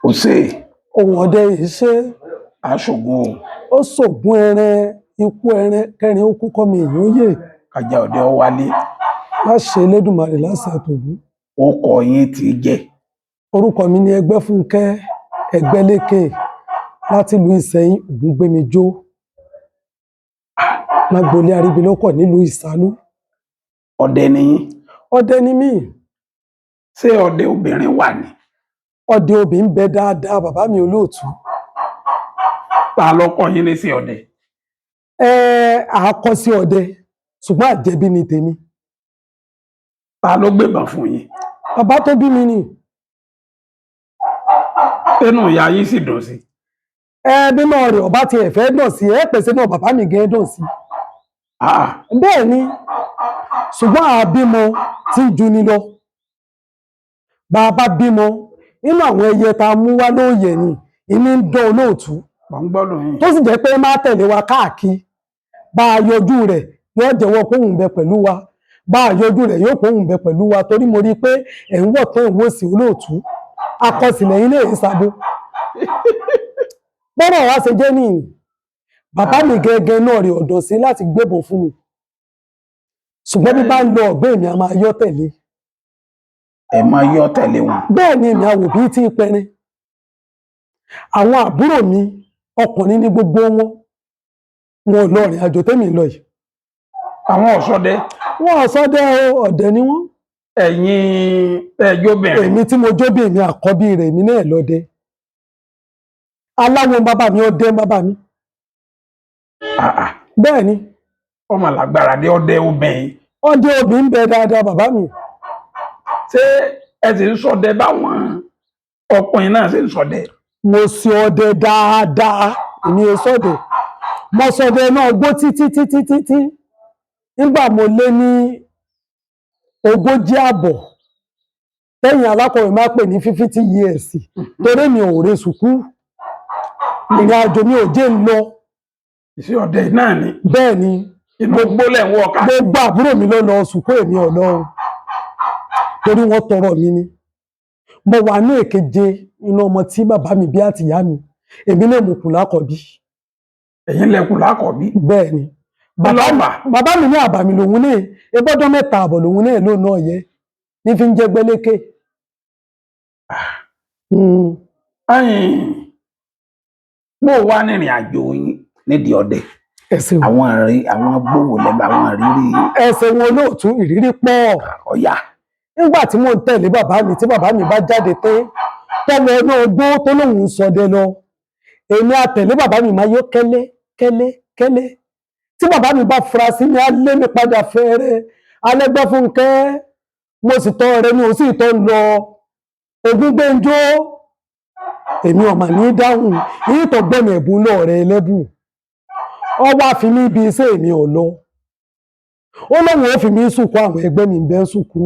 Ó ṣe. Ohun ọdẹ yìí ṣe. Aṣògùn o. Ó ṣògùn ẹran ikú ẹran kẹrin ó kú kọ́mi èyí ó yè. Kájà ọdẹ ó wálé. Láṣẹ Elédùmarè, láṣẹ tòun. Ó kọ yín tí í jẹ. Orúkọ mi ni Ẹgbẹ́fúnkẹ́ Ẹgbẹ́lékè láti ìlú Ìsẹ́yìn, Ògúngbémijó, lágboolé Aríbilọ́kọ̀ nílùú Ìsálú. Ọdẹ ni yín? Ọdẹ ni mí. Ṣé ọdẹ obìnrin wà ní? Ọdẹ obì ń bẹ dáadáa, bàbá mi olóòtú. Ta lọkọ yín ní sí ọdẹ? Ẹ àákọ́ sí ọdẹ, ṣùgbọ́n àjẹbí ni tèmi. Ta ló gbébọn fún yín? Bàbá tó bí mi ni. Inú ìyá yín sì dùn sí? Ẹ nínú rẹ̀ ọba tiẹ̀ fẹ́ dùn sí ẹ pèsè náà, bàbá mi gẹ́ dùn sí. Bẹ́ẹ̀ ni, ṣùgbọ́n àbímọ tí ń juni lọ. Bàbá bímọ nínú àwọn ẹyẹ tá a mú wá lóòyẹ̀ ni ìní ń dán, olóòtú. Mọ̀ ń gbọ́dọ̀ yín. Tó sì jẹ́ pé má tẹ̀lé wa káàkiri, bá a yọjú rẹ̀ yóò jẹ́wọ́ pé òun bẹ pẹ̀lú wa, bá a yọjú rẹ̀ yóò pé òun bẹ pẹ̀lú wa, torí mo rí i pé ẹ̀ ń wọ̀ tó ń wò sí, olóòtú. Akọsílẹ̀ yín lè sabo bọ́rọ̀ wá ṣe jẹ́ nìyí. Bàbá mi gẹ́gẹ́ náà rí ọ̀dọ̀ sí láti gbébọn fún mi, ṣùgbọ́n bí bá ń lọ ọ̀gbẹ́ mi a máa yọ́ tẹ̀lé. Ẹ máa yọ tẹ̀lé wọn? Bẹ́ẹ̀ ni, èmi àwò bíi tí pẹrin. Àwọn àbúrò mi ọkùnrin ní gbogbo wọn, wọn ò lọ ìrìn àjò tẹ́mi lọ yìí. Àwọn ọ̀ṣọ́dẹ? Wọn ò ṣọdẹ o, ọ̀dẹ̀ ni wọ́n. Ẹ̀yin ẹjọ́bìnrin? Èmi tí mo jóbi, èmi àkọ́bí rẹ̀, èmi náà lọ́dẹ. Aláwo bàbá mi, ọdẹ bàbá mi. Bẹ́ẹ̀ ni. Ọmọ làgbára dé ọdẹ obìnrin. Ọdẹ obì ń bẹ dáadáa, bàbá mi. Ṣé ẹ sì ń ṣọdẹ báwọn ọkùnrin náà sì ń ṣọdẹ? Mo ṣe ọdẹ dáadáa, èmi ò ṣọdẹ. Mo ṣọdẹ náà gbó títí títí títí. Nígbà mo lé ní 40.5, tẹ́yìn alákọ̀wé máa pè ní 50 years, torí mi ò re sùkúù, ìrìn àjò mi ò jẹ́ ń lọ. Iṣẹ́ ọdẹ náà ni? Bẹ́ẹ̀ ni. Inú gbólẹ̀ ń wọ ká. Gbogbo àbúrò mi ló lọ sùkúù, èmi ò lọ o, torí wọ́n tọrọ mi ni. Mo wà ní èkeje inú ọmọ tí bàbá mi bí àtìyá mi. Èmi náà mo kù lákọ̀ọ́bí. Ẹ̀yin lẹkùn lákọ̀ọ́bí? Bẹ́ẹ̀ ni. Ọlọ́pàá. Bàbá mi ní àbàmì lòun náà, ebọ́dọ́ 3.5 lòun náà ló náà yẹ ní fi ń jẹ́ gbélékè. Ẹ̀yin bó wà nírìn àjò yín nídìí ọdẹ? Ẹ̀sìn. Àwọn àrí àwọn gbówó lẹ́nu, àwọn àrírí. Ẹsẹ̀ wọn, olóòtú, ìrírí pọ̀. Ọ̀yà. Nígbà tí mò ń tẹ̀lé bàbá mi, tí bàbá mi bá jáde tẹ́ tọ́wọ́ náà gbó tó lóun ń ṣọdẹ lọ, èmi àtẹ̀lé bàbá mi máa yọ kẹ́lẹ́ kẹ́lẹ́ kẹ́lẹ́. Tí bàbá mi bá fura sí mi, á lé mi padà fẹ́rẹ́ alẹ́gbẹ́fúnkẹ́. Mo sì tọ́ rẹ mi ò sì tọ́ lọ Ògúngbẹ́njọ́. Èmi ọ̀mà ní dáhùn yìí tó gbọ́nà ẹ̀bùn lọ rẹ ẹlẹ́bù. Ọ wá fi mí ibi iṣẹ́, èmi ò lọ. Ó lóun ó fi mí sùkú, àwọn ẹgbẹ́ mi ń bẹ́ sùkú,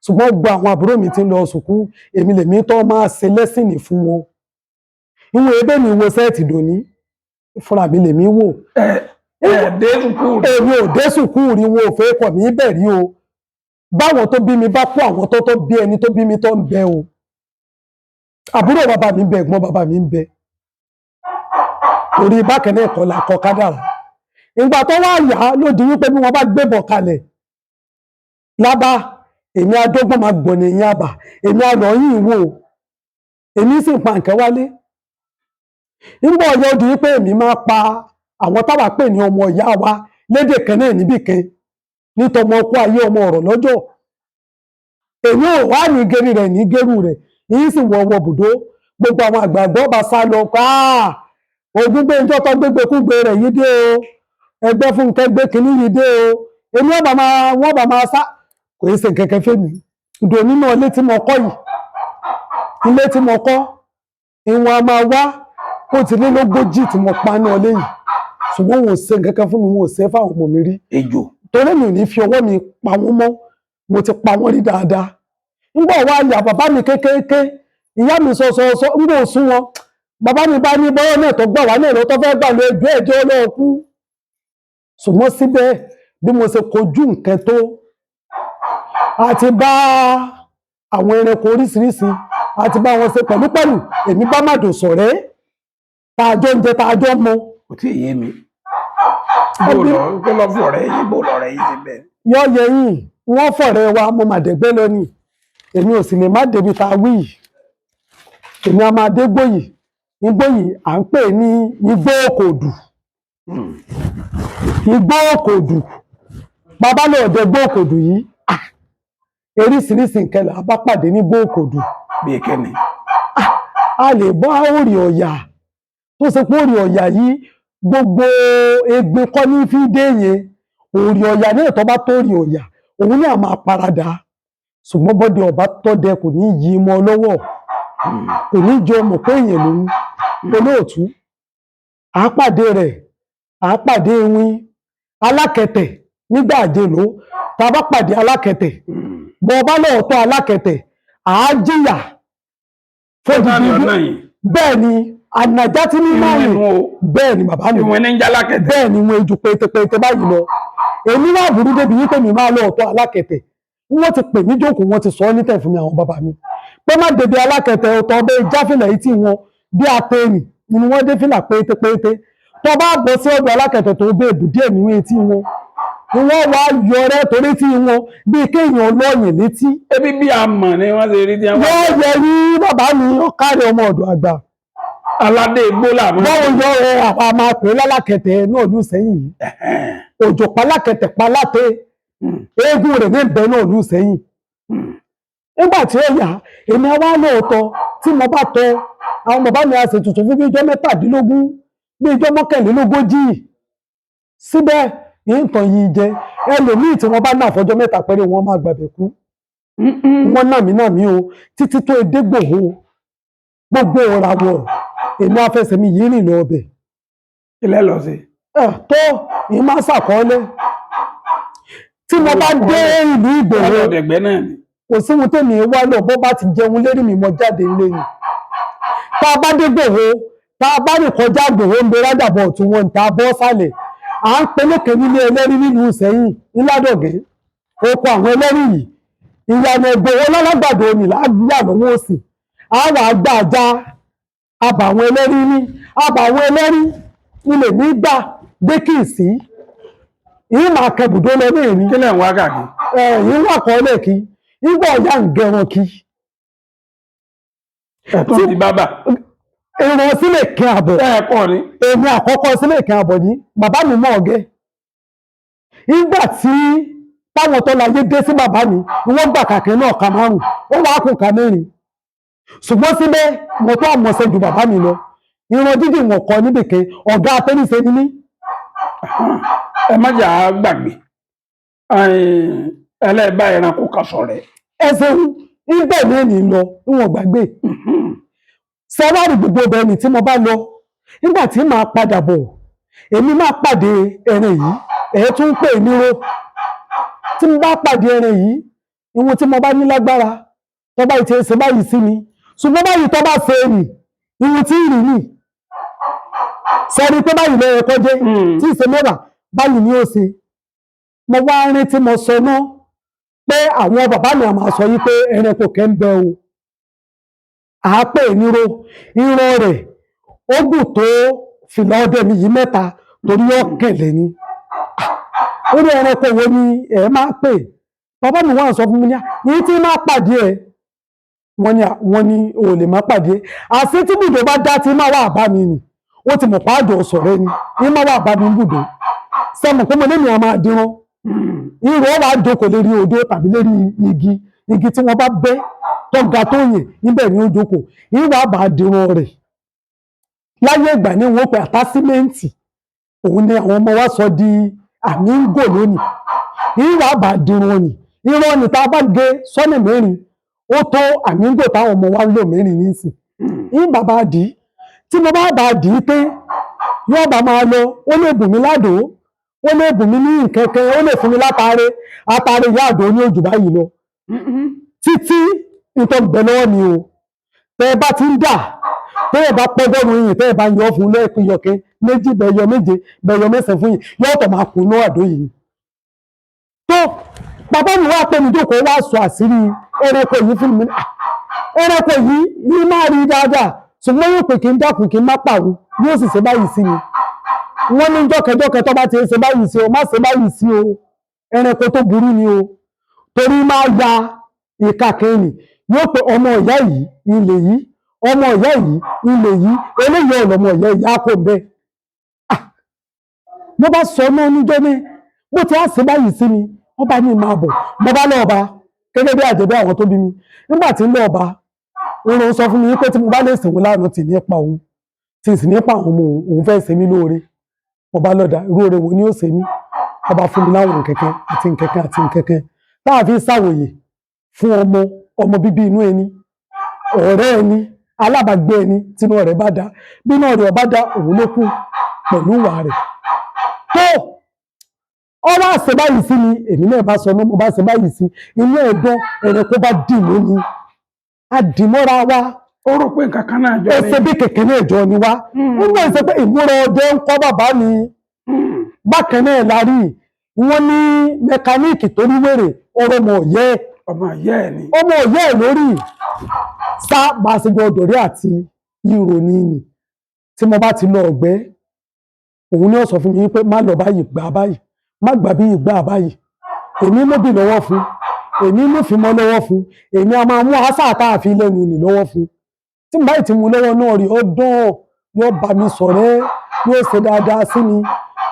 ṣùgbọ́n gbogbo àwọn àbúrò mi ti ń lọ sùkú, èmi lèmi tó máa ṣe lẹ́sìnì fún wọn. Ìwọ̀n ebé mi wo sẹ́ẹ̀tì dòní fúnra mi lèmi wò. Ẹ ẹ dé sùkúù rí? Èmi ò dé sùkúù rí, wọn ò fẹ́ kọ̀ mí bẹ̀ rí o. Báwọn tó bí mi bá kú, àwọn tó tó bí ẹni tó bí mi tó ń bẹ o. Àbúrò bàbá mi ń bẹ, ẹ̀gbọ́n bàbá mi ń bẹ, torí bákan náà kọ́ la kọ kádàrá. Ìgbà tó wá yá ló di wípé bí wọ́n bá gbébọn kalẹ̀ lábá, èmi adọ́gbọ́n máa gbọ̀nà ẹ̀yìn àbà, èmi àlọ́ yìí wò, èmi sì pa nǹkan wálé. Nígbà ọyọ́ di wípé èmi máa pa àwọn táwa pè ní ọmọ ìyá wa lédè kan náà níbì kan nítọmọ ọkọ ayé ọmọ ọ̀rọ̀ lọ́jọ́, èmi ò wá ní geri rẹ̀ ní gẹ́rù rẹ̀ yìí sì wọ ọwọ́ bùdó. Gbogbo àwọn àgbààgbà ọba sá lọ pa Ògúngbẹ́njọ́ tó gbégbékúgbé rẹ̀ yìí dé o, ẹgbẹ́ fúnkẹ́ gbé kínní yìí dé o. Èmi ọba máa wọ́n bá máa sá, kò í ṣe kẹ̀kẹ́ fẹ́mi ìdò nínú ilé tí mo kọ́ yìí. Ilé tí mo kọ́, ìwọ̀n a máa wá ó ti lé lógójì tí mo pa náà léyìí, ṣùgbọ́n wọn ò ṣe nǹkan kan fún mi, wọn ò ṣe é fáwọn ọmọ mi rí. Ejò. Torí mi ò ní fi ọwọ́ mi pa wọ́n mọ́, mo ti pa wọ́n rí dáadáa. Ńgbà wá yà bàbá mi kékeré, ìyá mi sọ sọ sọ, ńgbà ò sún wọn, bàbá mi bá ní bọ́yọ̀ náà tó gbà wá náà lọ tó fẹ́ gbà lọ ẹjọ́ ẹjọ́ ọlọ́ọ̀ kú. Ṣùgbọ́n síbẹ̀, bí mo ṣe kojú nǹkan tó àti bá àwọn ẹranko oríṣiríṣi Àti bá wọn ṣe pẹ̀lúpẹ̀lú, èmi bá màdò ṣọ̀rẹ́, tá a jọ ń jẹ, tá a jọ ń mu. Kò tí ì yé mi. Bó lọ kó lọ fọ̀rẹ́ yín, bó lọ̀rẹ́ yín ti bẹ̀. Yọ yẹyìn wọ́n fọ̀rẹ́ wa, mo màdẹ̀gbẹ́ lónìí, èmi ò sì lè má débi tá a wí yìí. Èmi a máa dé gbòyì igbó yìí, à ń pè ní igbó òkòdù. Igbó òkòdù, bàbá náà dé igbó òkòdù yìí, ah, eríṣiríṣi nǹkan là bá pàdé ní igbó òkòdù. Bí kíni? A lè bọ́ òrì ọ̀yà tó ṣe pé òrì ọ̀yà yìí, gbogbo egbin kọ́ ní fi dé yẹn. Òrì ọ̀yà ní ìtọ́ bá tó òrì ọ̀yà, òun ní a máa paradà, ṣùgbọ́n bọ́dẹ ọba tọ́dẹ kò ní yí mọ́ lọ́wọ́, kò ní jọ mọ̀ pé èèyàn lòun. Olóòtú, à á pàdé rẹ̀, à á pàdé ewin alákẹ̀tẹ̀ nígbà àjèlò. Tá a bá pàdé alákẹ̀tẹ̀, bọ́ ọba lóòótọ́ alákẹ̀tẹ̀, à á jìyà Náà ni fódìdí. ọ̀nà yìí. Bẹ́ẹ̀ ni, ànàjá tí ní máa Ìwọ̀n rìn. inú o. Bẹ́ẹ̀ ni, bàbá mi. Ìwọ̀n ní ń jálákẹ̀tẹ̀. Bẹ́ẹ̀ ni, wọn ju pétépété báyìí lọ. Èmi wà burú débi wípé mi máa lọ ọ̀tọ̀ alákẹ̀tẹ̀, wọ́n ti pè mí jókòó, wọ́n ti sọ ọ́ nítẹ̀ fún mi, àwọn bàbá mi, pé má débi alákẹ̀tẹ̀, ọ̀tọ̀ ọbẹ̀ jáfìlà yìí tí wọn bí atẹ́rìn ni wọ́n dé fìlà pétépété. Tó bá bọ́ sí ọ̀dọ̀ alákẹ̀tẹ̀, tó bẹ́ẹ̀ bù díẹ̀ nínú etí wọn ni wọ́n wá yọrẹ́, torí tí wọn bíi kéèyàn lọ́yìn létí. Ebi bí a mọ̀ ni wọ́n ṣe rí tí wọ́n. Wọ́n yẹ rí bàbá mi, ọ̀kárẹ̀ ọmọ ọ̀dọ̀ àgbà. Aládé igbó làwọn. Báwo yọ ẹ, àwa máa pè é lálákẹ̀tẹ̀ náà lù sẹ́yìn yìí, òjò palákẹ̀tẹ̀ paláte, eégún rẹ̀ ní ìbẹ̀ náà lù sẹ́yìn. Nígbà tí ó yá, èmi àwa lóòótọ́ tí mo bá tọ àwọn bàbá mi, a ṣe tuntun fún bí ijọ́ 17, bí ijọ́ 41, síbẹ̀ nǹkan yìí jẹ ẹlòmíì tí wọ́n bá náà fọjọ́ 3 péré, wọ́n máa gbàgbé kú. Wọ́n náà mí náà mí o títí tó edégbòho gbogbo òràwọ̀, èmi afẹsẹ̀ mi yìí rìn lọ ọbẹ̀. Ilẹ̀ lọ sí. Tó ìyí máa ṣàkọọ́lẹ̀ tí mo bá dé ìlú Ìgbòho. Ọlọ́dẹ̀gbẹ́ náà ni. Kò sí ohun tèmi wá lọ, bó bá ti jẹun lérí mi, mo jáde nílé ni. Tá a bá dé Ìgbòho, tá a bá rìn kọjá Ìgbòho, ń bẹ rádàbọ̀ ọ̀tún wọn, tá a bọ́ sálẹ̀, à ń peléke nílé ẹlẹ́rìí nílùú Ìsẹ́yìn ńládọ̀gẹ́, oko àwọn ẹlẹ́rìí yìí, ìyànà Ìgbòho lálágbàdo ni láàgbà lọ́wọ́ òsì, a wà á gbà já abà àwọn ẹlẹ́rìí ní abà àwọn ẹlẹ́rìí ilé nígbà dé kìí sí yìí máa kẹbùdó lọ ní ìrìn. Kílẹ̀ ń wá káàkiri. Ẹ̀yìn wà kọ́ lẹ́ẹ̀kí nígbà ọ̀yá ń gẹran kí. Ẹ̀tún ti bábà. Ìran sílẹ̀ kí àbọ̀. Ẹ̀ kọ́ ni. Èmi àkọ́kọ́ sílẹ̀ kí àbọ̀ ní bàbá mi mọ̀ ọ̀gẹ́. Nígbà tí táwọn tó láyé dé sí bàbá mi, wọ́n gbà kàkiri náà ka 5, ó wàá kù ká 4, ṣùgbọ́n síbẹ̀ mo tó àmọ̀ṣẹ́ ju bàbá mi lọ. Ìran dídì wọn kọ níbìkan, ọ̀gá atẹ́nìṣe ni mí. Ẹ má jà á gbàgbé. Ẹlẹ́ẹ̀bá ẹranko kan sọ̀rẹ́. Ẹ ṣeun, níbẹ̀ ní èmi lọ, níwọ̀n gbàgbé sẹ́wárì gbogbo ọbẹ̀ ni tí mo bá lọ. Nígbà tí màá padà bọ̀, èmi máa pàdé ẹran yìí, ẹ̀ tún ń pè níró. Tí mo bá pàdé ẹran yìí, ìwọ̀n tí mo bá ní lágbára tó bá ti ṣe báyìí sí mi, ṣùgbọ́n báyìí tó bá ṣe rì, ìwọ̀n tí ì rì nì sẹ́ni pé báyìí lọ́yẹ kọjẹ́ tí ì ṣe 10 báyìí ni ó ṣe. Mo wá rí tí mo sọ náà pé àwọn bàbá mi àmà sọ yí pé ẹranko kẹ́ ń bẹ o, à á pè níró, ìran rẹ̀ ó gùn tó fìlà ọdẹ mi yìí 3, torí ọ̀kẹ̀lẹ̀ ni. Ó ní ẹranko wo ni ẹ máa pè? Bàbá mi wá sọ fún mi ní ní tí máa pàdé ẹ, wọ́n ní o lè má pàdé ẹ, àṣé tí bùdó bá dá tí máa wà bá mi nì, ó ti mọ̀ pàdé ọ̀sọ̀rẹ́ ni ní máa wà bá mi bùdó sẹ́mu pé mo lé mi àmà dìran ìrọ̀ wà jókòó lérí odó tàbí lérí igi, igi tí wọ́n bá bẹ́ tó ga tó yìn, níbẹ̀ ni ó jókòó, ìwà bá dìran rẹ̀. Láyé ìgbà ní wọ́n pe àtásímẹ́ǹtì, òun ni àwọn ọmọ wa sọ di àmì ń gò lónìí. Ìwà bá dìran ni, ìran ni tá a bá gé sọ́nà 4, ó tó àmì ń gò táwọn ọmọ wa ń lò 4 nísìn. Ìbá bá dì í, tí mo bá bá dì í pé yóò bá máa lọ, ó lè bùn mí ládòó, ó lè bùn mí ní nkẹ̀kẹ́, ó lè fún mi látàrí àtàrí ìyá àdó ní ojú báyìí lọ títí nǹkan bẹ̀ lọ́wọ́ mi o. Tẹ́ ẹ bá ti ń dà, tẹ́ ẹ bá pọ́gọ́rùn yìí, tẹ́ ẹ bá ń yọ fún lẹ́ẹ̀kú yọkẹ́ 2 bẹ̀yọ 7 bẹ̀yọ 9 fún yìí, yóò tọ̀ máa kún náà àdó yìí. Tó bàbá mi wá pé mi jókòó, wá sọ àṣírí ẹranko yìí fún mi. Ẹranko yìí ní máa rí dáadáa, ṣùgbọ́n yóò pè kí n dákun kí n má pàwọ́, yóò sì ṣe báyìí sí mi. Wọ́n ní jọ́kẹ́jọ́kẹ́ tó bá ti ń ṣe báyìí sí o, má ṣe báyìí sí o, ẹranko tó burú ni o, torí máa ya ìka kẹ́ni. Yóò pe ọmọ ìyá yìí ilé yìí, ọmọ ìyá yìí ilé yìí, eléyìí ọ̀lọ́mọ ìyá ìyá kò ń bẹ́ẹ̀. Mo bá sọ náà níjọ́ ní bó ti á ṣe báyìí sí mi, wọ́n bá ní máa bọ̀. Mo bá lọ́ọ́ bá gẹ́gẹ́ bí àjẹbẹ́ àwọn tó bí mi. Nígbà tí ń lọ́ọ́ bá, òun sọ fún mi pé tí mo bá lè sìn òun lánàá tì ní pa òun, tí sì ní pa òun mọ́ òun, òun fẹ́ ṣe mí lóore. Mo bá lọ́dà, irú oore wo ni ó ṣe mí? Wọ́n bá fún mi láwọn nkẹ̀kẹ́ àti nkẹ̀kẹ́ àti nkẹ̀kẹ́ táà fi ṣàwòyè fún ọmọ ọmọ bíbí inú ẹni, ọ̀rẹ́ ẹni, alábàágbé ẹni. Tínú ọ̀rẹ́ bá dá, bínú ọ̀rẹ́ ọba dá, òun ló kù pẹ̀lú ìwà rẹ̀. Tó ọwọ́ àṣẹ báyìí sí mi, èmi náà bá sọ, mo bá ṣe báyìí sí inú ẹ̀dán, ẹranko bá dì mọ́ mi, a dì mọ́ra wa. Ó rò pé nǹkan kan náà jọ Ẹsẹ̀ bí kẹ̀kẹ́ náà jọ ni wá. Nígbà ìṣe pé ìmúra ọdẹ ń kọ́ bàbá mi bákan náà la rí. Wọ́n ní mẹkáníìkì tó ní wèrè ọ̀rọ̀ ọmọ ọ̀yẹ́ ẹ̀. Ọmọ ìyá ẹ̀ ni. Ọmọ ọ̀yẹ́ ẹ̀ lórí sá bá a ṣe jọ dọ̀rí àti ìròyìn nì. Tí mo bá ti lọ ọ̀gbẹ́, òun ni ó sọ fún mi pé má lọ báyìí, gbà báyìí, má gbà bí ìgbà báyìí. Èmi mú bí lọ́wọ́ fún, èmi mú fi mọ́ lọ́wọ́ fún, èmi a máa mú àṣà àtààfin lẹ́nu nì lọ́wọ́ fún. Tí mo báyìí ti mú lọ́wọ́ náà rí ọdún, yóò bá mi sọ̀rẹ́, yóò ṣe dáadáa sí mi.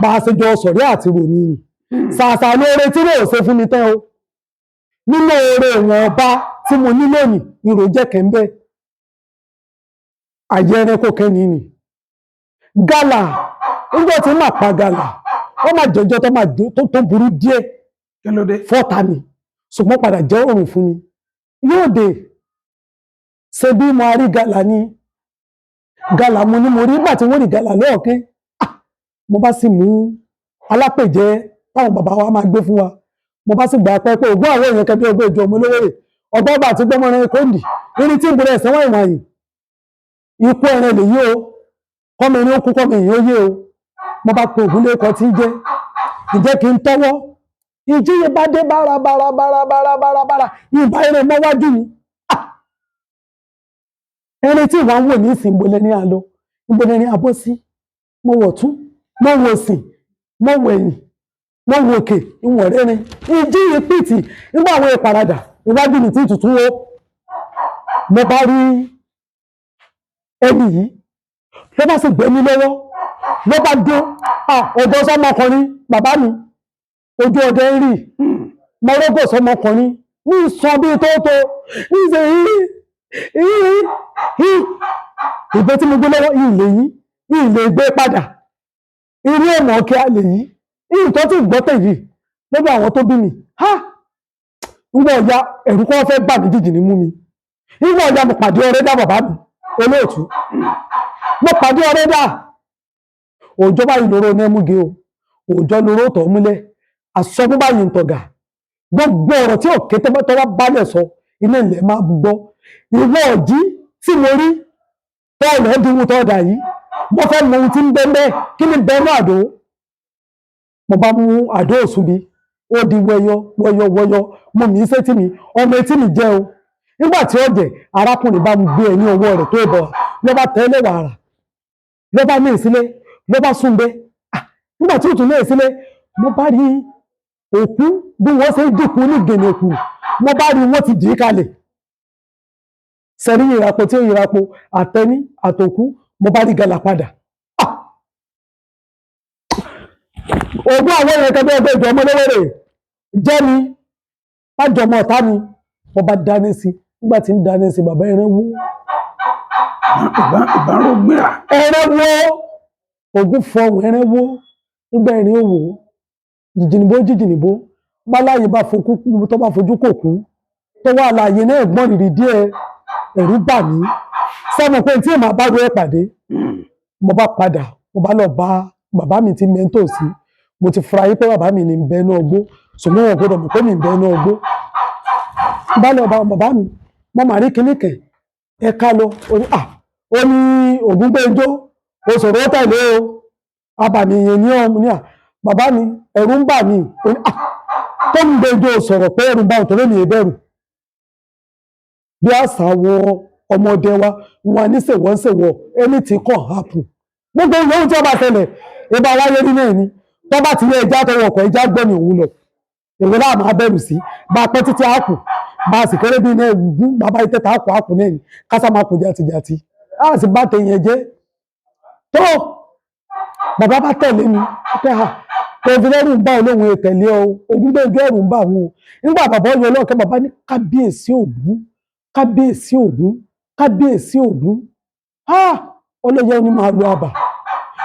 Bá a ṣe jọ sọ̀rẹ́ àti ròyìn nì. Ṣàṣà lóore tí yóò ṣe fún mi tán o. Nínú oore ìwọ̀n ọba tí mo ní lónìí, ìrò jẹ́ kẹ́ńbẹ́ àyè ẹranko kẹ́ni nì. Gàlà, nígbà tí mà pa gàlà, ó máa jẹjọ tó máa tó burú díẹ̀. Kí ló dé? Fọ́ta mi, ṣùgbọ́n padà jẹ́ òrùn fún mi. Yóò dé ṣe bí mo rí gàlà ni. Gàlà mo ní mo rí. Nígbà tí wọ́n rí gàlà lọ́ọ̀kẹ́, mo bá sì mú alápèjẹ táwọn bàbá wa máa gbé fún wa, mo bá sì gbà pẹ́ pé ògùn àwọn èèyàn kẹbí ọgbẹ́ ìjọ ọmọ olówó rè ọgbọ́n ọba àti gbọ́mọrin kóńdì irin tí ń borí ẹ̀sẹ̀ wọ̀nyí wọ̀nyí. Ikú ẹran lèyí o, kọ́mọ ẹni ó kú, kọ́mọ èèyàn ó yé o. Mo bá pe ògùn lẹ́kọ̀ọ́ tí ń jẹ́ ìjẹ́ kí n tọ́wọ́ ìjíye bá dé bára bára bára bára bára bára ìbá irin mọ́ wájú mi. Ẹni tí ìwà ń wò ní ìsìn, ìbolẹ̀ ní àlọ́, ìbolẹ̀ ní abọ́ sí. Mo wọ̀ tún, mo wò sìn, mo wò ẹ̀yìn, mo wò òkè, ìwọ̀n rẹ́rin ìjíye pìtì. Nígbà àwọn ìparadà iwájú mi tí tuntun wo, mo bá rí ẹni yìí, ló bá sì gbé mi lọ́wọ́, ló bá dún ọ̀dọ́ sọmọkùnrin. Bàbá mi, ojú ọdẹ ń rí mọ́rọ́gò sọmọkùnrin ní sọ bí tóótó ní ṣe yí yí yí. Ìgbé tí mo gbé lọ́wọ́ yìí lè yí yìí lè gbé padà irú ẹ̀mọ́ kí a lè yí yìí tó ti gbọ́tẹ̀ yìí lọ́dọ̀ àwọn tó bí mi. Ha, ńgbọ́ ọ̀ya ẹ̀rù kọ́ fẹ́ bà mí jìjì ní mú mi. Ńgbọ́ ọ̀ya mo pàdé ọ̀rẹ́ dá, bàbá mi olóòtú, mo pàdé ọ̀rẹ́ dá. Òòjọ́ báyìí lóró ní ẹmúge o, òòjọ́ lóró tọ̀ múlẹ̀ àsọmú báyìí ń tọ̀gà. Gbogbo ọ̀rọ̀ tí òkè tó bá balẹ̀ sọ, iná ilẹ̀ máa gbọ́. Ìwọ ọ̀jí tí mo rí tọ́ọ̀lù ẹ̀dínwó tọ́ọ̀dà yìí, mo fẹ́ mọ ohun tí ń bẹ́ẹ̀ bẹ́ẹ̀. Kí ni bẹ́ẹ̀ náà? Àdó mo bá mú àdó òṣùbí, ó di wẹyọ wẹyọ wẹyọ. Mo mì í sétí mi, ọmọ etí mi jẹ́ o. Nígbà tí ó jẹ, arákùnrin bá ń gbé ẹ ní ọwọ́ rẹ̀ tó bọ̀, ló bá tẹ́lẹ̀ wàrà, ló bá ní ìsílẹ̀, ló bá súnbẹ́. Nígbà tí ó tún ní ìsílẹ̀, mo bá rí òkú bí wọ́n ṣe ń dínkù ní gèlè òkú. Mo bá rí wọ́n ti dì í kalẹ̀ sẹ́rí ìrapò tí ó ìrapò àtẹní àtòkú. Mo bá rí gàlà padà. Ogún àwọn èèyàn kẹgbẹ́ ẹgbẹ́ ìjọ ọmọ olówó jẹ́ mi májọmọ ọ̀tá mi. Mo bá dáná sí. Nígbà tí ń dáná sí, bàbá, ẹran wó. Ìbọn ló gbéra. Ẹran wó, ogún fọhùn, ẹran wó. Nígbà ẹrin òwò jìjìnìbó jìjìnìbó báláyé bá fokú tó bá fojú kò kú tó wà láàyè náà gbọ́n rìrì díẹ̀. Ẹ̀rù bà mí sọmọ pé tí èèmà bá ru ẹ̀ pàdé. Mo bá padà, mo bá lọ bá bàbá mi tí mẹ́ńtò sí. Mo ti fura yí pé bàbá mi ní bẹ́ẹ̀ náà gbó, ṣùgbọ́n wọn gbọ́dọ̀ mọ̀ pé mi ń bẹ́ẹ̀ náà gbó. Bá lọ bá bàbá mi, mo mà rí kinní kẹ̀ ẹ ká lọ. Ó ní à, ó ní Ògúngbẹ́njọ́ ó sọ̀rọ̀ ó tẹ̀lé o, abàmì yẹn ní ọmọ ní à. Bàbá mi, ẹ̀rù ń bà mí. Ó ní à, tó ń gbẹ́njọ́ sọ̀rọ̀ pé ẹ̀rù ń bà òun, torí mi ì bẹ̀rù. Bí àṣà àwọn ọmọdé wa, wọn ní ṣèwọ́ ń ṣèwọ́, anything can happen. Gbogbo ìyóhùn tí wọ́n bá ṣẹlẹ̀, ìbá wáyé rí náà ni. Tó bá ti yẹ ẹja tọwọ́ ọkọ̀, ẹja gbẹ̀mí òun lọ. Èwo láà máa bẹ̀rù sí? Bá a pẹ́ títí àkù, bá a sì kéré bí iná ẹ̀gún, bàbá ìtẹ́ta àkù àkù náà ni. Kásá máa kù jàtìjàtì, á sì bá tẹ̀yìn jẹ́. Tó bàbá bá tẹ̀lé mi pé ha kọfílẹ́rù ń bá olóhùn ètẹ̀lé ọ, Ògúngbẹ̀njọ́ ẹ̀rù ń bá àwọn o. Nígbà bàbá ọyọ ọlọ́ọ̀kẹ́, bàbá ní kábíyèsí Ògún, kábíyèsí Ògún, kábíyèsí Ògún. Ha, ọlọ́yẹ ni máa lo àbà.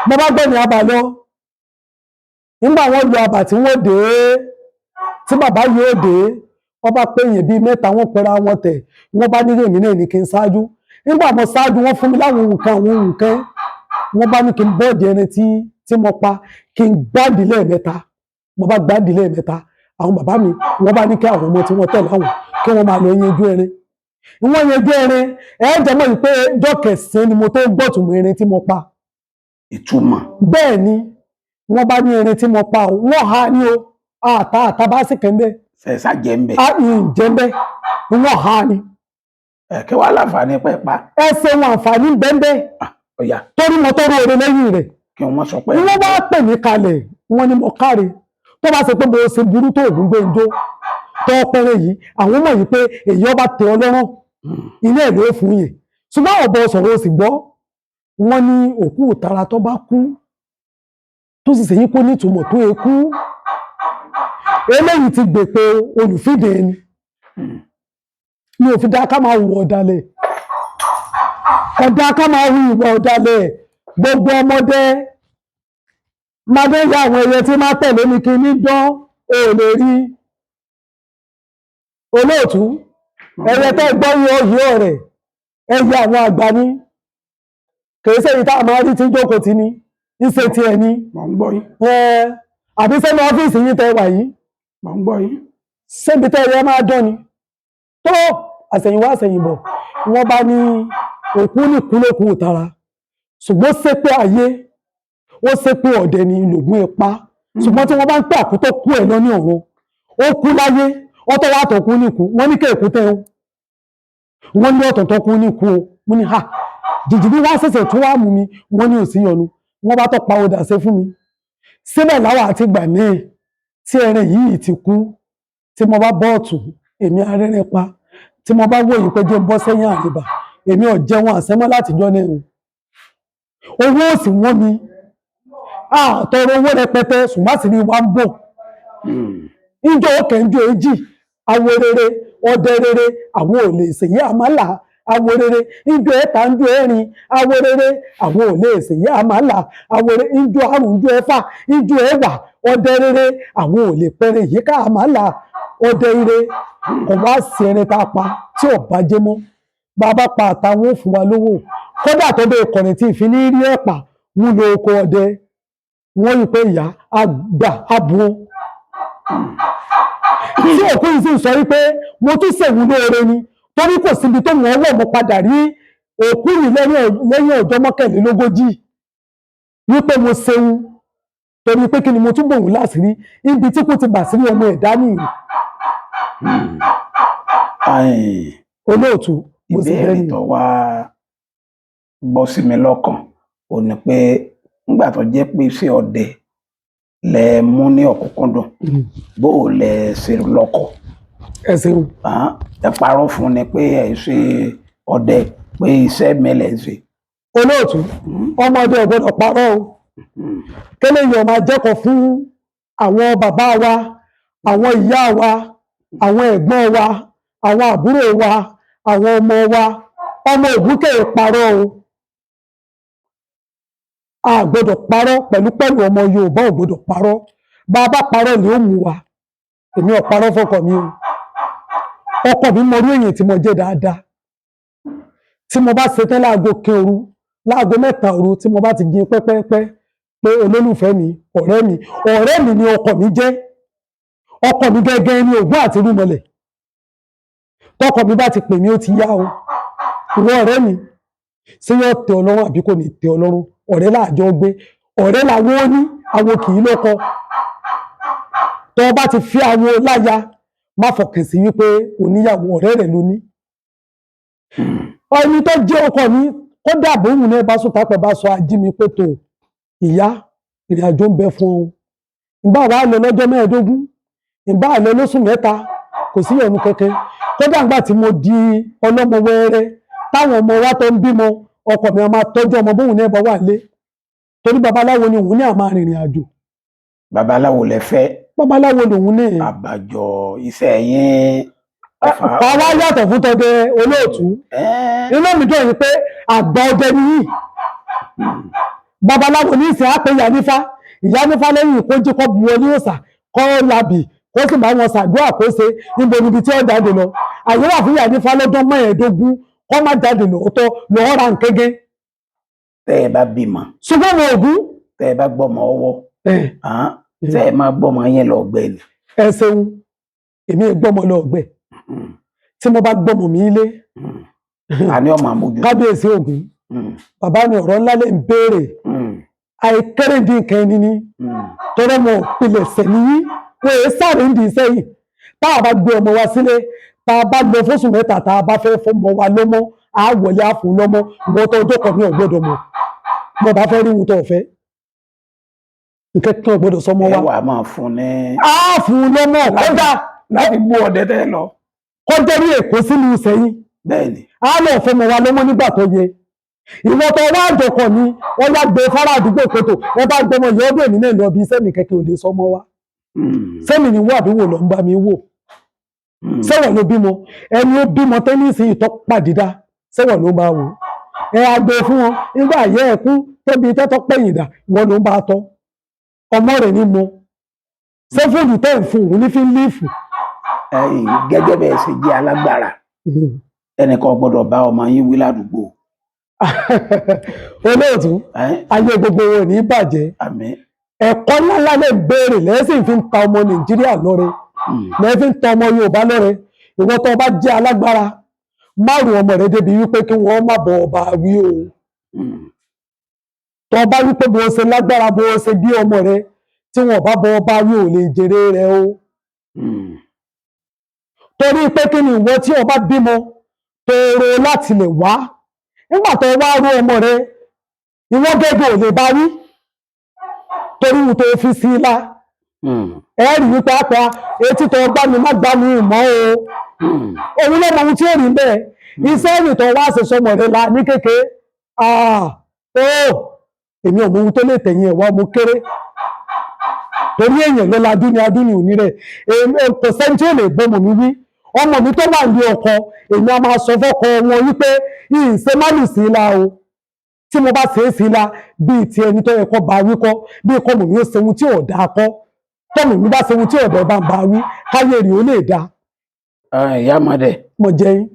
Mo bá gbẹ̀mí àbà lọ. Nígbà wọ́n lo àbà tí wọ́n dé, tí bàbá yóò dé, wọ́n bá pé èèyàn bíi mẹ́ta, wọ́n pera wọn tẹ̀, wọ́n bá nílé mi náà ní kí n ṣáájú. Nígbà mo ṣáájú, wọ́n fún mi láwọn nǹkan, àwọn nǹkan. Wọ́n bá ní kí n bọ́ọ̀dì ẹni tí mo pa, kí n gbáàdì lẹ́ẹ̀mẹ́ta. Mo bá gbáàdì lẹ́ẹ̀mẹ́ta. Àwọn bàbá mi, wọ́n bá ní kí àwọn ọmọ tí wọ́n tẹ̀lé àwọn kí wọ́n máa lọ yanjú ẹrin. Wọ́n yanjú ẹrin. Ẹ̀ jẹ́ mọ́ pé jọ́kẹ̀sán ni mo tó gbọ́tùmọ̀ ẹrin tí mo pa. Ìtumọ̀? Bẹ́ẹ̀ ni. Wọ́n bá ní ẹrin tí mo pa o, wọ́n ha ní o, àtà àtà bá sì kẹ́ńbẹ́. Ṣẹ̀ṣà jẹ́ ń bẹ̀? A ìjẹ́ ń bẹ́, wọ́n ha ni. Ẹ̀ kí wàá láǹfààní pẹ́ pa? Ẹ ṣeun, àǹfààní bẹ́ẹ̀. Ọ̀yà. Torí mo tọrọ èrè lẹ́yìn rẹ̀. Kí wọ́n sọ pé. Wọ́n bá pè mí kalẹ̀, wọ́n ní mo káre. Tó bá ṣe pé mo ṣe burú tó, Ògúngbẹ̀njọ́ tó pẹ́rẹ́ yìí, àwọn mọ̀ yìí pé èyí ọba tẹ ọlọ́run ilé ẹ̀ ló fún yẹn, ṣùgbọ́n ọ̀bọ sọ̀rọ̀ ó sì gbọ́. Wọ́n ní òkú ìtara tó bá kú, tó sì ṣèyí kó nítumọ̀ tó ekú, eléyìí ti gbè pé olùfídè ni mi ò fi dá ká máa hùwà ọ̀dàlẹ̀. Ọ̀dà ká máa hu ìwà ọ̀dàlẹ̀. Gbogbo ọmọdé máa dé ya àwọn ẹyẹ tí máa tẹ̀lé mi kí ní dán o lè rí olóòtú. Ẹyẹ tẹ́ gbọ́ yọ yọ rẹ̀, ẹyẹ àwọn àgbà ní, kìí sẹ́yìn tá a máa rí tí ń jókòó tí ní ìṣe ti ẹ̀ ní. Mò ń gbọ́ yín. Àbí sẹ́nu ọ́fíìsì yín tẹ́ wà yìí? Mò ń gbọ́ yín. Ṣébi tẹ́ ẹyẹ máa dán ni tó àṣẹ̀yìnwá àṣẹ̀yìnbọ̀. Wọ́n bá ní òkú ní kúlókù tara, ṣùgbọ́n ṣé pé ayé ó ṣe pé ọ̀dẹ ni lògùn ipa, ṣùgbọ́n tí wọ́n bá ń pè àkútọ́ kú ẹ̀ lọ ní ọ̀run, ó kú láyé, ọtọ́ wà tó kú níkú. Wọ́n ní kéèkú tẹ́ wọ́n ní ọ̀tọ̀tọ̀ kú níkú o. Mo ní ha jìjì bí wọ́n ṣẹ̀ṣẹ̀ tún wá mú mi. Wọ́n ní òsì yọnu. Wọ́n bá tọ́ pa ọdà ṣe fún mi síbẹ̀ láwà. Àti gbà náà tí ẹran yìí ti kú, tí mo bá bọ́ọ̀tù, èmi arẹ́rẹ́ pa. Tí mo bá wò yìí pé jẹ́ ń bọ́ sẹ́yìn àrèbà, èmi ò jẹun àsẹ́mọ́ látijọ́ náà o. Owó òsì wọ́n mi àtọrọ owó rẹpẹtẹ, ṣùgbọ́n àṣírí wa ń bò. Ìjọ òkè ń jọ èjì, awo rere, ọdẹ rere, àwọn ò lè ṣèyí àmàlà. Awo rere ìjọ ẹ̀ta, ń jọ ẹ̀rin, awo rere, àwọn ò lè ṣèyí àmàlà. Awo rere ìjọ àrùn, ìjọ ẹ̀fà, ìjọ ẹ̀wà, ọdẹ rere, àwọn ò lè pẹrẹ yíká àmàlà. Ọdẹ ire kò wá sí ẹni tá a pa tí ò bá jẹ mọ́. Bàbá pa àtàwọn ò fún wa lówó, kódà tó bẹ ìkànnì tí ìfi ní rí ẹ̀pà wúlò oko ọdẹ. Wọ́n rí pé ìyá àgbà abu tí òkú yìí sì sọ wípé mo tún ṣèwú lóore ni, torí kò síbi tó wọ́n wọ̀. Mo padà rí òkú yìí lẹ́yìn ọjọ́ mọ́kànlélógójì wípé mo ṣeun, torí pé kí ni mo tún bòun láṣìírí ibi tí kò ti bà sí ọmọ ẹ̀dá nìyí. Olóòtú, mo sì Ìbéèrè bẹ́ẹ̀ ni. tó wá bọ́ sí mi lọ́kàn ò ní pé nígbà tó jẹ́ pé iṣẹ́ ọdẹ lẹ mú ní ọ̀kúnkúndùn, bó o lẹ ṣe lọ́kọ? Ẹ ṣeun. Ẹ parọ́ fún ni pé ẹ ṣe ọdẹ, pé iṣẹ́ mi lẹ ń ṣe? Olóòtú, ọmọdé ò gbọ́dọ̀ parọ́ o. Kélé yìí ọmọ ajẹ́kọ̀ọ́ fún àwọn bàbá wa, àwọn ìyá wa, àwọn ẹ̀gbọ́n wa, àwọn àbúrò wa, àwọn ọmọ wa. Ọmọ ògúnkè parọ́ o. A gbọ́dọ̀ parọ́ pẹ̀lú pẹ̀lú ọmọ Yorùbá ò gbọ́dọ̀ parọ́. Bá a bá parọ́ ni ó mú wa. Èmi ò parọ́ fọ́kọ mi o. Ọkọ mi mọ orí èyàn tí mo jẹ́ dáadáa. Tí mo bá ṣetán láago kan òru, láago 3 òru, tí mo bá ti jí pẹ́pẹ́pẹ́ pé olólùfẹ́ mi, ọ̀rẹ́ mi, ọ̀rẹ́ mi ni ọkọ mi jẹ́. Ọkọ mi gẹ́gẹ́ ní Ògún àti rúmọlẹ̀. Tọkọ mi bá ti pè mí, ó ti yá o, ìwọ ọ̀rẹ́ mi, ṣé yóò tẹ́ ọ lọ́rùn àbí kò ní tẹ́ ọ lọ́rùn? Ọ̀rẹ́ làjọ gbé, ọ̀rẹ́ làwọn ó ní, àwọn kì í lọ́kọ. Tọ́ ọ bá ti fi àwọn láya, má fọkàn sí wípé oníyàwó, ọ̀rẹ́ rẹ̀ ló ní. Ẹni tó jẹ́ ọkọ mi, kódà bóun ní ẹ bá sùn tápẹ̀ bá sọ ají mi pé tó ìyá, ìrìn àjò ń bẹ fún ọ. Ìbá wa lọ lọ́jọ́ 15, ìbá lọ lóṣù 3, kò sí ìyọnu kankan. Kódà ńgbà tí mo di ọlọ́mọ wẹ́rẹ́, táwọn ọmọ wa tó ń bímọ, ọkọ mi a máa tọ́jú ọmọ bóun ní ẹ bá wà lé, torí babaláwo ni òun ní àmà rìnrìn àjò. Babaláwo lẹ fẹ́? Babaláwo lòun ní. Àbàjọ iṣẹ́ yín ọfà. Àwa yàtọ̀ fún tọdẹ, olóòtú. Inú mi dùn yìí pé àgbà ọdẹ ni yìí. Babaláwo ní ìsìn àpè ìyá nífá, ìyá nífá lẹ́yìn kó jí kó bu ọ ní òòsà, kó labì, kó sì bá wọn ṣàdúrà, kó ṣe níbo níbi tí ó jáde lọ. Àyè wà fún ìyá nífá lọ́dún 15 kó má jáde lóòótọ́ lọ́ọ́ ra nkégé. Tẹ́ ẹ bá bímọ, ṣùgbọ́n mo ògún. Tẹ́ ẹ bá gbọ́mọ ọwọ́, tẹ́ ẹ máa gbọ́mọ yẹn lọ gbẹ ni? Ẹ ṣeun, èmi ẹ gbọ́mọ lọ ọgbẹ. Tí mo bá gbọ́mọ mi ilé, Àní ọmọ àmójú. Kábíyèsí ògún, bàbá mi, ọ̀rọ̀ ńlá lè ń béèrè. Àìkéré dín nǹkan ẹni ní tọrọ mọ ìpìlẹ̀ sẹ̀níyí, wọ́n èé sáré ń di sẹ́yìn. Tá a bá gbé ọmọ wa sílé, tá a bá lọ fóṣù 3, tá a bá fẹ́ fọmọ wa lọ́mọ, á wọlé, á fún lọ́mọ. Ìwọ tó ọjọ́ kan mi ò gbọ́dọ̀ mọ̀ mo bá fẹ́ rí ohun tó fẹ́, nǹkan kan ò gbọ́dọ̀ sọmọ Ẹ wa. wà máa fún ní. Á fún lọ́mọ kódà. Láti gbó ọdẹ tẹ́ ẹ lọ. Kọjá ní Èkó sínú sẹ́yìn. Bẹ́ẹ̀ ni. Á lọ fọmọ wa lọ́mọ nígbà tó yẹ. Ìwọ tó wá àjọkọ mi, wọ́n wá gbé fara àdúgbò kòtò, wọ́n bá gbọmọ ìyá ọdún, èmi náà lọ bí iṣẹ́ mi kẹ́kẹ́ ò lè sọmọ wa. Sẹ́mi ni wọ́n àbí wò lọ ń bá mi wò? Sẹ́wọ̀n ló bímọ, ẹni ó bímọ tẹ́nísì ìtọ́ pàdídá, sẹ́wọ̀n ló ń bá wò ẹ agbe fún wọn nígbà yẹ ẹ kú tóbi tẹ́tọ́ pẹ̀yìn dà, ìwọ ló ń bá tọ́ ọmọ rẹ̀ ní mo sẹ́fúnù tẹ́ ń fún òun ní fi ń lífù. Ẹ̀yin gẹ́gẹ́ bẹ́ẹ̀ ṣe jẹ́ alágbára, ẹnìkan gbọ́dọ̀ bá ọmọ yín wí ládùúgbò. Olóòtú, Ẹ́n? ayé gbogbo wọn ò ní bàjẹ́. Àmín. Ẹ̀kọ́ ńláńlá lè béèrè lẹ́sìn fi ń ta ọmọ Nàìjíríà lọ́rẹ, lẹ́sìn ń ta ọmọ Yorùbá lọ́rẹ. Ìwọ tó bá jẹ́ alágbára, márùn ọmọ rẹ débi wípé kí wọ́n má bọ̀ ọba wí o. Tó bá wípé bó ṣe lágbára, bó ṣe bí ọmọ rẹ, tí wọn bá bọ ọba wí, ò lè jèrè rẹ o. Torí pé kí ni? Ìwọ tí o bá bímọ tóóró láti lè wá, nígbà tó wá rú ọmọ rẹ, ìwọ gẹ́gẹ́ ò lè bá wí torí ohun tó fi sí i la. Ẹ rí wípé àpá etí tó gbá mi má gbá mi mọ́ o. Òun ló mọ ohun tí ó rí bẹ́ẹ̀. Iṣẹ́ ìrìn tó wá ṣe sọmọ rẹ la ní kékeré, ah ó, èmi ò mọ ohun tó lè tẹ̀yìn ẹ̀ wá. Mo kéré torí èèyàn ló la dúni adúni òní rẹ̀. Èmi kò sẹ́ni tí ó lè gbọ́mọ mi wí. Ọmọ mi tó wà ní ọkọ, èmi a máa sọ fọ́kọ wọn wípé ìṣe má lù sí la o. Tí mo bá ṣe é sí la, bíi ti ẹni tó yẹ kó bá wí kọ́, bíi kọ́mọ mi ó ṣe ohun tí ò dáa kọ́, tọ́mọ mi bá ṣe ohun tí ò dáa, bá ń bá wí káyé rí ó lè dáa. Ìyá mọdẹ, Mo jẹ́ yín.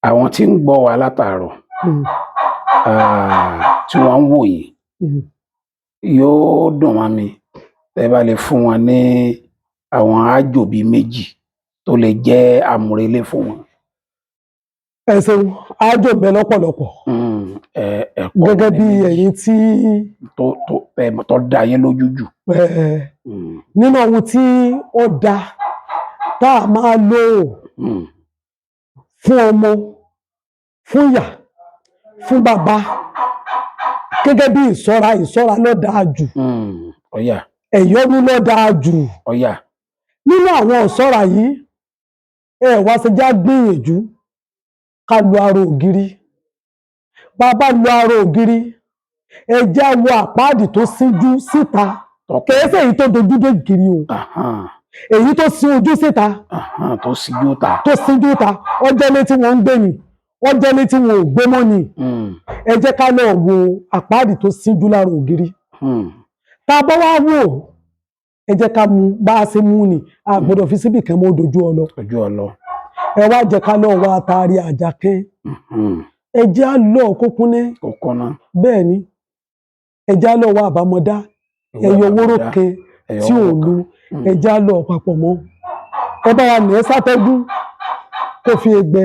Àwọn tí ń gbọ́ wa látàárọ̀, tí wọ́n ń wò yín, yóò dùn mọ́ mi tẹ́ bá lè fún wọn ní àwọn àjò bíi méjì tó lè jẹ́ àmúrelé fún wọn. Ẹ ṣeun, àjò ń bẹ lọ́pọ̀lọpọ̀. Ẹ̀kọ́ Gẹ́gẹ́ bí méjì ẹ̀yin tí tó dá yín lójú jù. Nínú ohun tí ó da tá a máa lò fún ọmọ, fún ìyá, fún bàbá, gẹ́gẹ́ bí ìṣọ́ra, ìṣọ́ra ló dáa jù. Ọ̀yà. Ẹ̀yọ́nú ló dáa jù. Ọ̀yà. Nínú àwọn ìṣọ́ra yìí, ẹ wá ṣe já gbìyànjú ká lu ara ògiri. Bàbá lu ara ògiri, ẹ já wo àpáàdì tó síjú síta. Tọkọ. Kìí ṣe èyí tó dojú dé gírí o, èyí tó sí ojú síta. Tó síjú ta. Tó síjú ta, ọjọ́ létí wọn ń gbé ni, ọjọ́ létí wọn ò gbé mọ́ ni. Ẹ jẹ́ ká lọ wo àpáàdì tó síjú lára ògiri. Tá a bá wá wò, ẹ jẹ́ ká mú bá a ṣe mú ni, a gbọ́dọ̀ fi síbì kan mọ́ dojú ọ lọ. Ojú ọlọ. Ẹ wá jẹ́ ká lọ wá àtàrí àjàkẹ́. Ẹ jẹ́ á lọ kókúnné. Kó kọ́ná. Bẹ́ẹ̀ ni, ẹ jẹ́ á lọ wá àbámọ́dá, ẹyọ wóró kan tí ò lu, ẹ jẹ́ á lọ papọ̀ mọ́. Ẹ bá wa nà ẹ́ sátẹ́gùn kó fi gbẹ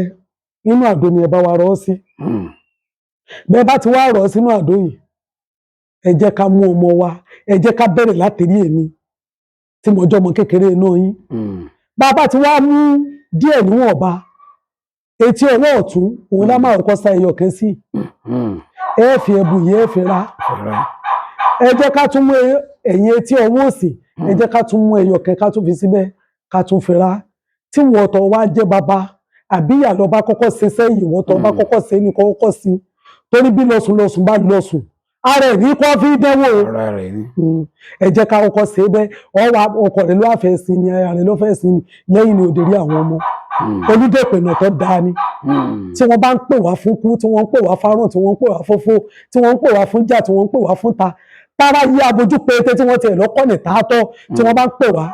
nínú àdó ni ẹ bá wa rọ́ ọ sí. Bẹ́ẹ̀ bá ti wá rọ̀ ọ́ sínú àdó yìí, ẹ jẹ́ ká mú ọmọ wa, ẹ jẹ́ ká bẹ̀rẹ̀ látẹ̀rí èmi tí mo jọmọ kékeré náà yín. Bá a bá ti wá mú díẹ̀ níwọ̀nba Etí ọwọ́ ọ̀tún òun lá máa kọ́kọ́ sa ẹyọ kan sí. Ẹ fi ẹbu yìí, ẹ fi ra. Fẹ́rẹ́. Ẹ jẹ́ ká tún mú ẹ̀yìn etí ọwọ́ òsì, ẹ jẹ́ ká tún mú ẹyọ kan, ká tún fi síbẹ̀, ká tún fi ra. Tí wọ́n tọ́ wá jẹ́ bàbá àbí ìyá lọ bá kọ́kọ́ ṣe sẹ́yìn, wọ́n tọ́ bá kọ́kọ́ ṣe ní kọ́kọ́ sí, torí bí lọ́sùn lọ́sùn bá lọ́sùn ara ẹ̀ ní kọ́ fi dẹ́wọ́ o. Ara rẹ̀ ni. Ẹ jẹ́ ká kọ́kọ́ ṣe bẹ́ẹ̀. Ọwọ́ ọkọ rẹ̀ ló wá fẹ́ sí ni, aya rẹ̀ ló fẹ́ sí ni, lẹ́yìn ni òde rí àwọn ọmọ. Olùdẹ̀pẹ̀nà tó dáa ni. Tí wọ́n bá ń pè wá fún kú, tí wọ́n ń pè wá fárùn, tí wọ́n ń pè wá fófó, tí wọ́n ń pè wá fún jà, tí wọ́n ń pè wá fún ta tára yí abojú pété, tí wọ́n tiẹ̀ lọ́kọ̀ ní tààtọ̀, tí wọ́n bá ń pè wá,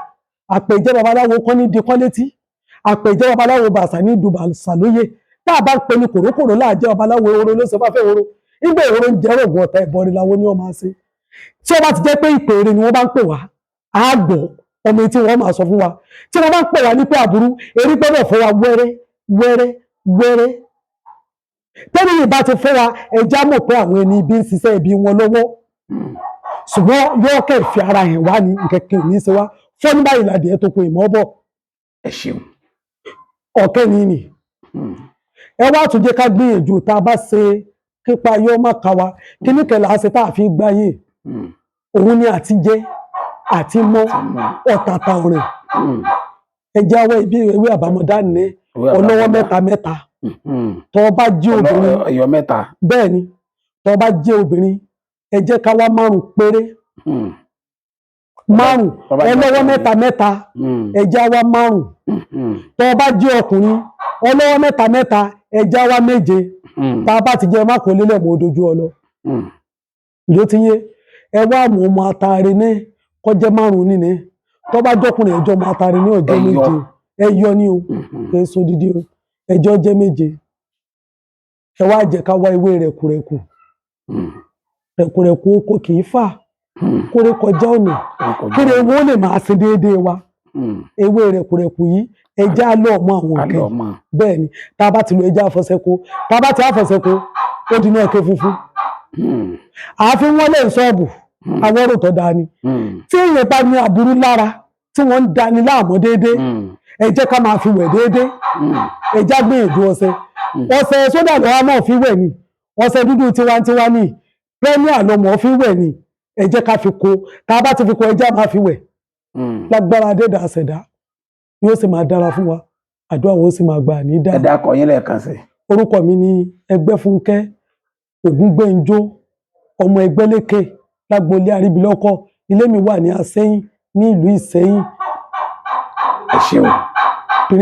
àpèjẹ́ babaláwo kọ́ ní di kọ́ létí, àpèjẹ́ babaláwo bàṣà ní du bàṣà lóye. Tá a bá ń pè ní kòrókòró láàjẹ́ babaláwo ehoro ló sọ bá fẹ́ ehoro nígbà ehoro ń jẹ́ rògùn ọ̀tá ẹ̀bọ ni làwọn ni wọ́n máa ṣe. Tí wọ́n bá ti jẹ́ pé ìpè eré ni wọ́n bá ń pè wá, á gbọ́ ọmọ etí wọn máa sọ fún wa. Tí wọ́n bá ń pè wá ní pé àbúrú erí gbọ́dọ̀ fún wa wẹ́rẹ́ wẹ́rẹ́ wẹ́rẹ́. Tẹ́lẹ̀ yìí bá ti fún wa, ẹja mọ̀ pé àwọn ẹni ibi ń ṣiṣẹ́ ibi wọn lọ́wọ́, ṣùgbọ́n yóò kẹ́ fi ara hàn wá ní nkẹ́kẹ́ ò ní ṣe wá fọ́ ní báyìí ládìí ẹ̀ tó kun ìmọ̀ bọ̀. Ẹ ṣeun. Ọ̀kẹ́ ni nì. Ẹ wá tún jẹ́ ká gbìyànjú tá a bá ṣe kípa yọ má ka wa kíní kẹlẹ́ àṣẹ tá a fi gbáyé. Òun ni àti jẹ àti mọ́ ọ̀tàtà ọ̀rìn. Ẹ jáwọ́ ibi ewé àbámọ́dá ní Ewé ọlọ́wọ́ àbámọ́dá. mẹ́ta mẹ́ta. Tó bá jẹ́ obìnrin, Ẹyọ mẹ́ta. Bẹ́ẹ̀ ni, tó bá jẹ́ obìnrin, ẹ jẹ́ ká wá márùn péré. Márùn Tó bá jẹ́ ọlọ́wọ́ ọkùnrin. mẹ́ta mẹ́ta. Ẹ jẹ́ wá márùn. Tó bá jẹ́ ọkùnrin, ọlọ́wọ́ mẹ́ta mẹ́ta, ẹ jẹ́ wá 7. Tá a bá ti jẹ má kó lélẹ̀ mọ́ dojú ọ lọ. Ló ti yé ẹ wá mú ọmọ atare ní kọjá 5 nínú. Tó bá jọkùnrin, ẹjọ́ ọmọ atare ní ọjọ́ Ẹyọ. 7 ẹyọ ní o. Kì í so dídí o, ẹjọ́ jẹ́ 7. Ẹ wá jẹ́ ká wá ewé rẹ̀kùrẹ̀kù. Rẹ̀kùrẹ̀kù oko kì í fà kórè kọjá ọ̀nà kí ewu ó lè máa ṣe déédéé wa. Ewé rẹ̀kùrẹ̀kù yìí, ẹja á lọ mọ àwọn nǹkan Alọ yìí. mọ. Bẹ́ẹ̀ ni, tá a bá ti lo ẹja àfọ̀sẹ́kó, tá a bá ti àfọ̀sẹ́kó, ó di náà ké funfun. Àáfin wọn lè sọ́ọ̀bù àwọn ọ̀rọ̀ tó dáa ni. Tí èèyàn bá ní aburú lára tí wọ́n ń dani láàmú déédéé, ẹ jẹ́ ká máa fi wẹ̀ déédéé. Ẹ já gbìyànjú ọṣẹ. Ọṣẹ sódà lọ́wọ́ náà fi wẹ̀ ni, ọṣẹ dúdú tiwantiwa ni, premier lọmọ fi wẹ̀ ni. Ẹ jẹ́ ká fi ko. Tá a bá ti fi ko, ẹ jẹ́ máa fi wẹ̀. Lágbára dédà àṣẹdá, yóò sì máa dára fún wa, àdúrà wo sì máa gbà ní Ẹ dáa. dákọ yín lẹ́ẹ̀kan sí. Orúkọ mi ní Ẹgbẹ́fúnkẹ́ Ògúngbẹ́njọ́, ọmọ Ẹgbẹ́lékè lágboolé Àríbilọ́kọ̀. Ilé mi wà ní Asẹ́yìn ní ìlú Ìsẹ́yìn. Ẹ ṣeun.